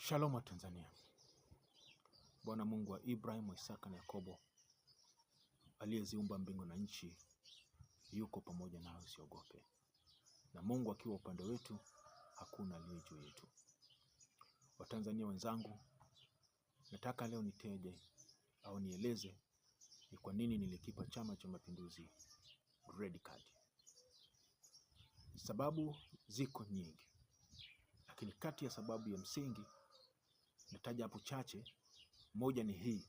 Shalom Tanzania. Bwana Mungu wa Ibrahimu, Isaka na Yakobo aliyeziumba mbingu na nchi yuko pamoja nawe, usiogope. Na Mungu akiwa upande wetu, hakuna aliye juu yetu. Watanzania wenzangu, nataka leo niteje au nieleze ni kwa nini nilikipa Chama cha Mapinduzi red card. Sababu ziko nyingi, lakini kati ya sababu ya msingi nataja hapo chache. Moja ni hii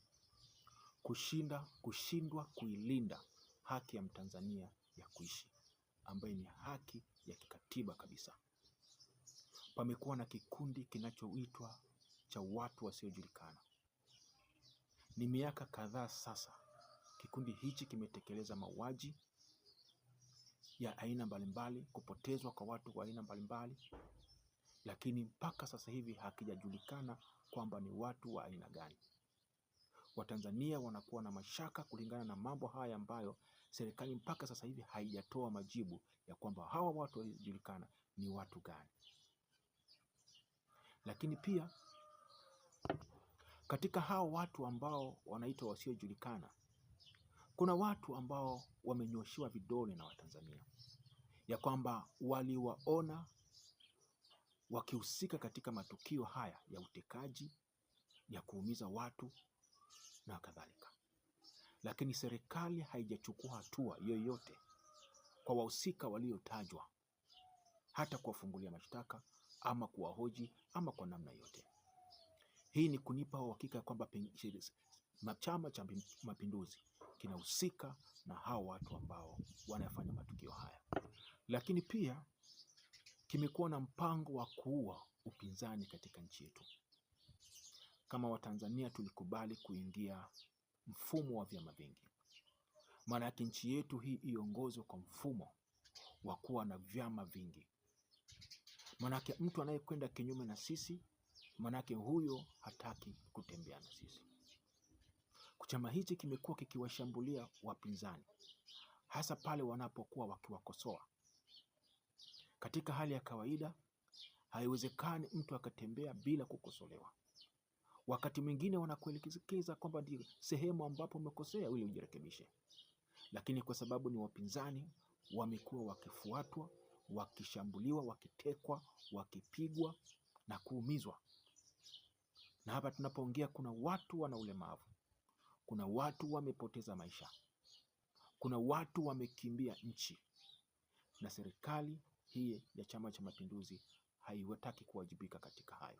kushindwa kuilinda haki ya Mtanzania ya kuishi ambayo ni haki ya kikatiba kabisa. Pamekuwa na kikundi kinachoitwa cha watu wasiojulikana. Ni miaka kadhaa sasa kikundi hichi kimetekeleza mauaji ya aina mbalimbali, kupotezwa kwa watu wa aina mbalimbali, lakini mpaka sasa hivi hakijajulikana kwamba ni watu wa aina gani. Watanzania wanakuwa na mashaka kulingana na mambo haya ambayo serikali mpaka sasa hivi haijatoa majibu ya kwamba hawa watu waliojulikana ni watu gani. Lakini pia katika hao watu ambao wanaitwa wasiojulikana, kuna watu ambao wamenyoshiwa vidole na Watanzania ya kwamba waliwaona wakihusika katika matukio haya ya utekaji, ya kuumiza watu na kadhalika, lakini serikali haijachukua hatua yoyote kwa wahusika waliotajwa, hata kuwafungulia mashtaka ama kuwahoji ama kwa namna yote. Hii ni kunipa uhakika kwamba Chama cha Mapinduzi kinahusika na hao watu ambao wanafanya matukio haya, lakini pia kimekuwa na mpango wa kuua upinzani katika nchi yetu. Kama Watanzania tulikubali kuingia mfumo wa vyama vingi, maana yake nchi yetu hii iongozwe kwa mfumo wa kuwa na vyama vingi. Maanake mtu anayekwenda kinyume na sisi, maanake huyo hataki kutembea na sisi. Chama hichi kimekuwa kikiwashambulia wapinzani, hasa pale wanapokuwa wakiwakosoa. Katika hali ya kawaida haiwezekani mtu akatembea bila kukosolewa. Wakati mwingine wanakuelekeza kwamba ndio sehemu ambapo umekosea ili ujirekebishe, lakini kwa sababu ni wapinzani, wamekuwa wakifuatwa, wakishambuliwa, wakitekwa, wakipigwa na kuumizwa. Na hapa tunapoongea kuna watu wana ulemavu, kuna watu wamepoteza maisha, kuna watu wamekimbia nchi, na serikali hii ya Chama cha Mapinduzi haiwataki kuwajibika katika hayo.